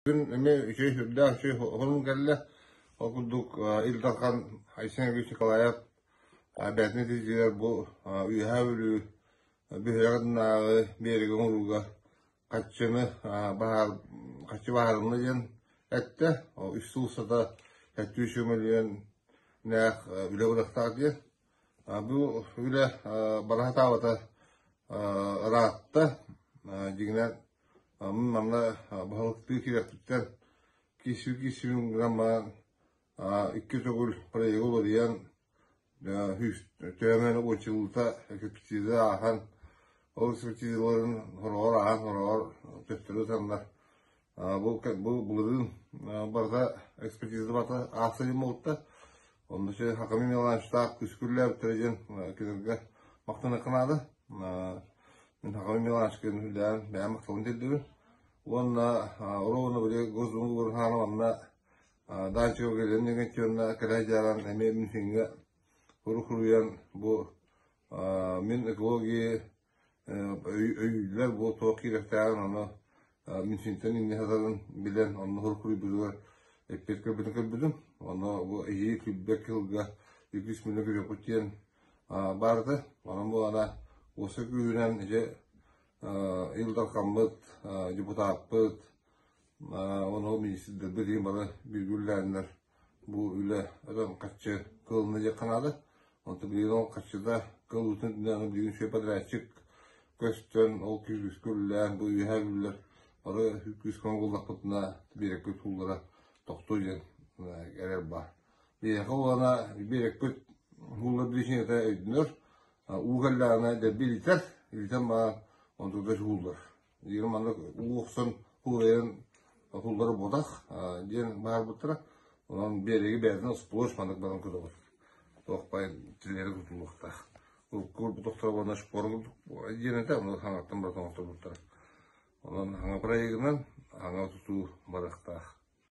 Күн эмиэ үчүгэй сүрдээх үчүгэй хонуу кэллэ. Ол курдук Ил Дархан Айсен Сергеевич Николаев бэйэтин этиитигэр бу Үөһээ Бүлүү бөһүөлэгинээҕи биэрэги оҥорууга харчыны баһаар харчы баһаарынна диэн эттэ. Үс сыл устата 700 мөлүйүөннээх үлэ барыахтаах диэн. Бу үлэ бара сатаабата ыраатта. Дьиҥинэн Мин манна баһылыктыы киирэхпиттэн киирсибит-киирсибин гынан баран икки төгүл проегы уларыйан төһө уочулута экспертиза ааһан ол экспертизаларын сороҕор ааһан сороҕор төттөрү ытаннар бу бу былырыын барыта экспертиза барыта аахса диэн буолта онно Хаками Милановичтаах күскүллээбиттэрэ диэн кинилэргэ махтаныахха наада Мин Хаками Милановичка үлэлээн бэйэм махталын тиэрдэбин. Уонна Оруобуна били Госдума Гурхаана манна Даанчыга кэлэн уонна кэлэ дьааран эмиэ Минфиҥҥэ куру-куруйан бу мин экология өйүүллэр бу туох киирэхтээҕин ону Минфинтэн инньэ сатарын билэн онно куруйбутугар эппиэт көрбүтүн көрбүтүм. Онно бу эһиги күлбэт кыһылга үгүс мүнэ көрүөххүт диэн баарда. Онон буолана уоса күүһүнэн ити Ил Дархаммыт, депутаппыт, уонна ол министрдэрбит иһин бары бииргэ үлэлээннэр бу үлэ өтөн харчы кылынна диэххэ наада. Онтон билигин ол харчыта кыллыбытын үрдүнэн билигин үчүгэй подрядчик көстөн, ол күүскэ үлэлээн бу үөһээ бүлүүлэр бары күүскэ оҥоһуллахпытына биэрэкпит ууллара тохтуо диэн эрэл баар. Биһиэхэ уонна биэрэкпит ууллар биричиинэтэ өйдөнөр, уу кэллэҕинэ дэлби илитэр, илитэн баран онтугар ууллар. Диэн маннык уу охсон куурайан ууллара буотах диэн баһарбыттара. Онон биэрэги бэйэтин сплошь маннык баран көтөҕөр. Туох бай тилэри тутуллуохтаах. Урукку тохторо уонна шпор диэн этэ, ону хаҥаттан барытын оҥорторбуттара. Онон хаҥа проегынан хаҥа тутуу барыахтаах.